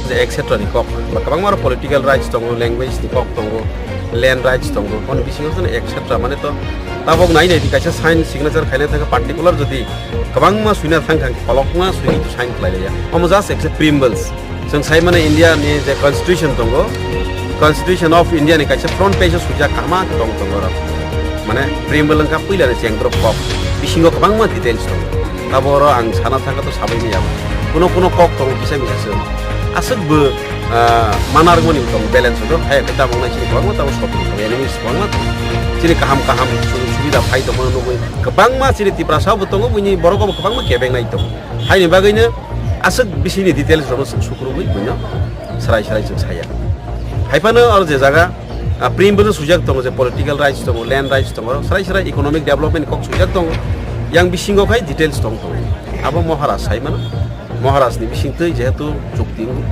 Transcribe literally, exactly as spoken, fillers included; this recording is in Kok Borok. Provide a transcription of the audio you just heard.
je et cetera ni kok, ba kwbangma aro political rights tongo, language ni kok tongo, land rights tongo, ono bisingo jono et cetera mane to tabok nai nai di kaisa sign signature khaina thangkha particular jodi kwbangma suina thangkha, kolokma sui to sign khlai ya. Omo just ekse preambles. Chwng sai mane India ni je constitution tongo, Constitution of India ni kaisa front page o sujak kaham tong tongo oro. Mane preamble wngkha puila ni chengdrop kok, bisingo kwbangma details tongo. Abo oro ang sana thangkha to sabai maya. Kuno kuno kok tongo kisa misa se. Aswk bo, ah, mana rwmani tongo balance do. Hai khe tabok nai chini kwbangma tabok sotro tongo, enemies kwbangma tongo. Chini kaham kaham sujuk subida phai tongmano nugwi kwbangma chini Tiprasa bo tongo, buini borok bo kwbangma kebeng nai tongo. Haini bagwino aswk bisingni details rokno chwng sukrubwi buino serai serai chwng saya. Haiphano oro je jaga, ah, preamble swijak tongo, je political rights tongo, land rights tongo, serai serai economic development kok swijak tongo. Yang bisingo khai details tong tongo. Abo Maharaj sai mano. Maharaj ni bising twi jehetu chukti wngo.